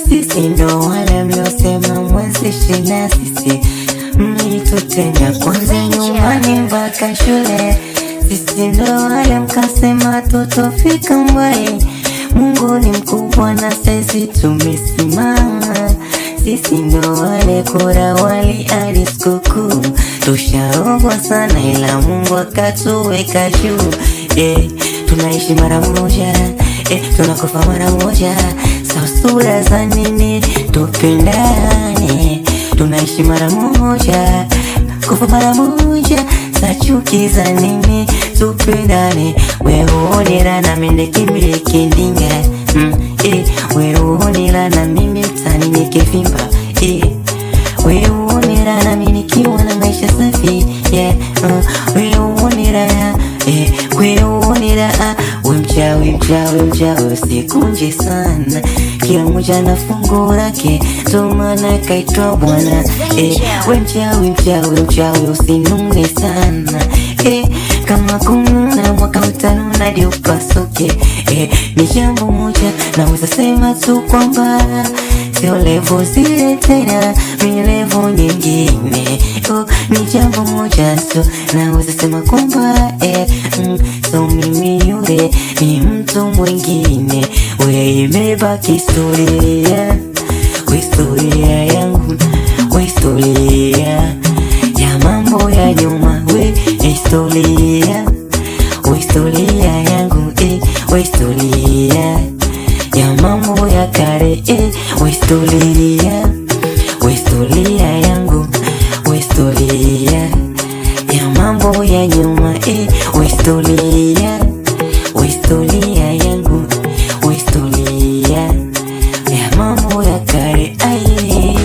Sisi ndo wale mliosema mwezishi na sisi, mlitutenga kwanza nyumbani mpaka shule. Sisi ndo wale mkasema tutofika mbali. Mungu ni mkubwa na sisi tumesimama. Sisi ndo wale kura wali hadi sikukuu, tushaogwa sana ila Mungu akatuweka juu. Yeah, tunaishi mara moja, tunakufa mara moja. Sura za nini tupendane? Tunaishi mara moja, kufa mara moja, za chuki za nini tupendane? Wewe uonera na mimi nikimiliki ndinga, wewe uonera na mimi mtani nikivimba, wewe uonera na mimi nikiwa na maisha safi, yeah, wewe uonera, wewe uonera, we mchawi, mchawi, mchawi, usikunje sana, kila mmoja na fungu lake, ndo maana kaitwa bwana. We mchawi, mchawi, mchawi, usinune sana, kama kununa mwaka utanuna hadi upasuke. Ni jambo moja naweza sema tu kwamba sio levo zile tena, ni levo nyingine. Oh, ni jambo moja tu naweza sema kwamba so mimi yule ni mtu mwingine, we imebaki historia, historia yangu, historia ya mambo ya nyuma, we historia, historia yangu, historia ya mambo ya kale, historia, historia yangu, historia ya mambo ya nyuma, historia, historia yangu, historia ya mambo ya kale. Ai.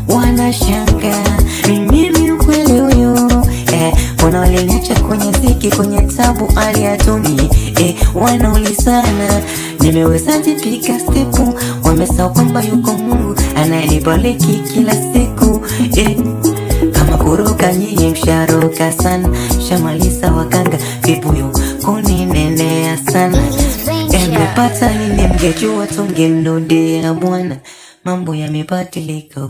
Wanashanga ni mimi ukweli huyu, mbona waliniacha kwenye ziki, kwenye tabu aliatuni, wanaulizana nimewezaje piga stepu, wamesahau kwamba yuko Mungu anayenibariki kila siku, kama kuruka nyinyi msharuka sana, shamaliza wakanga vibuyu kuninenea sana, mmepata nini? Mngejua tungemrudia Bwana, mambo yamebadilika.